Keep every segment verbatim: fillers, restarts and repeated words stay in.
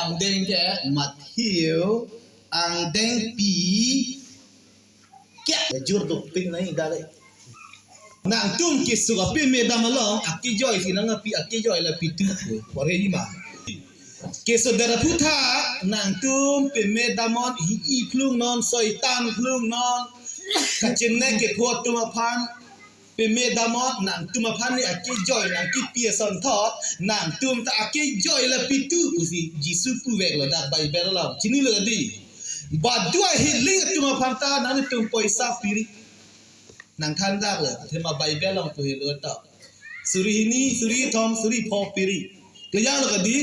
Angdeng ke Matthew, angdengpi kya jur dopik nai dale. Nangtum keso kapeme dam along, akejoi si nangpi, akejoi la pitu. Porhe ima. Keso dara putha, nangtum peme damnon, hi-i phlungnon, soitan phlungnon. Kachinine kepho atum aphan peme damnon, nangtum aphan ne akejoi nangkipi asonthot, nangtum ta akejoi la pitu pusi Jisu puveklo dak Bible along. Chinilo di. Badua healing atum aphan ta nangtum poisa piri. Nangthan daklo, athema Bible along pu helo ta. Suri hini, suri thom, suri pho piri. Kejang lo kadi,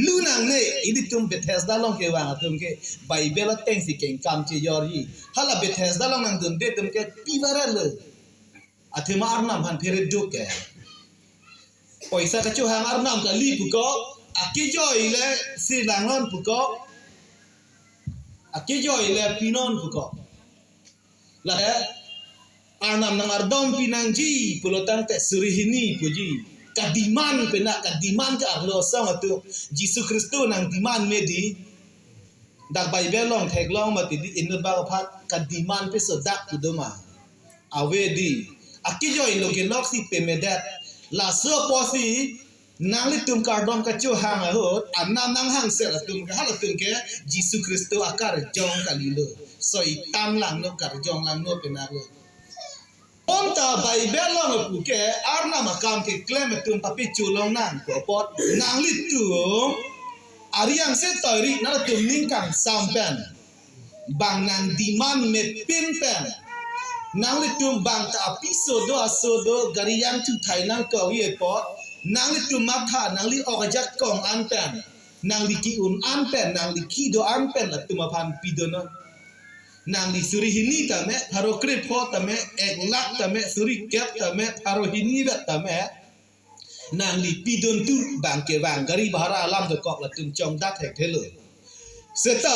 lu nangne, ilitum Bethesda along kevang atum ke, Bible ateng si kengkam chejorji. Hala Bethesda along nangdunde atum ke pi varelo. Athema Arnam aphan phere duk ke. Poisa kachohang Arnam kali puko, akejoi le si langnon puko, akejoi le pinon puko. La Arnam nang-ardom pinangji pulo tangte suri hini puji. Kadiman pena, kadiman ke arlo asong atum. Jisu Khristo nangdiman me di. Dak Bible along theklong mati di, inut bak aphan kadiman pe sodak pu do ma. Ave di. Akejoi lo kelok si pemedet. Laso apotsi nanglitum kardom kachohang ahut, Arnam nanghangser atum ke, halatum ke Jisu Khristo akarjong kalilo. Soitan langno, karjong langno penalo. Bonta Bible along pu ke Arnam akam keklem atum papi chulong nang pu apot, nanglitum ari angse toiri nangtum ning kangsam pen, bang nangdiman mepin pen, nanglitum bang ta apiso do aso do gari yang chuthai nangkok ye apot, nanglitum matha nangli ok ajakong an pen, nangli ki-un an pen, nangli kido an pen atum aphan pidonon. Nangli suri hini tame, pharo krepho tame, ek lakh tame, suri kep tame, pharo hini vet tame, nangli pidun tu bang kevang gari bhara alam dokok latum chongdak hekthelo. Seta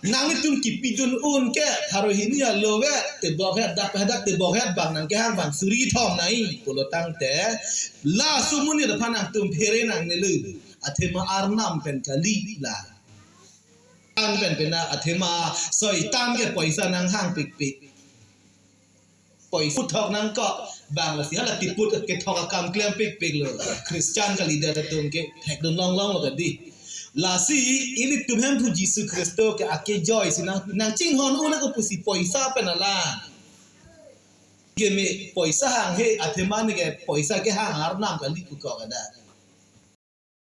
nanglitum kipidun un ke pharo hini alo vet, tebok het dak dak tebok het bang nangkehang bang suri thom nai pulo tangte, laso amonit aphan nangtum phere nangnelo. Athema Arnam pen kali la. An pen pena athema soitan ke poisa nanghang pikpik. Poisa puthok nangkok bang lasi hala tiput kethok akam klem pikpik lo. Christian kalidet atum ke thekdun longlong lo kadi. Lasi ilitum Hemphu Jisu Khristo ke akejoi si nang, nangchinghon un ako pusi poisa pen alang. Keme poisa hanghe athema ne ke poisa kehang Arnam kali pukok ada.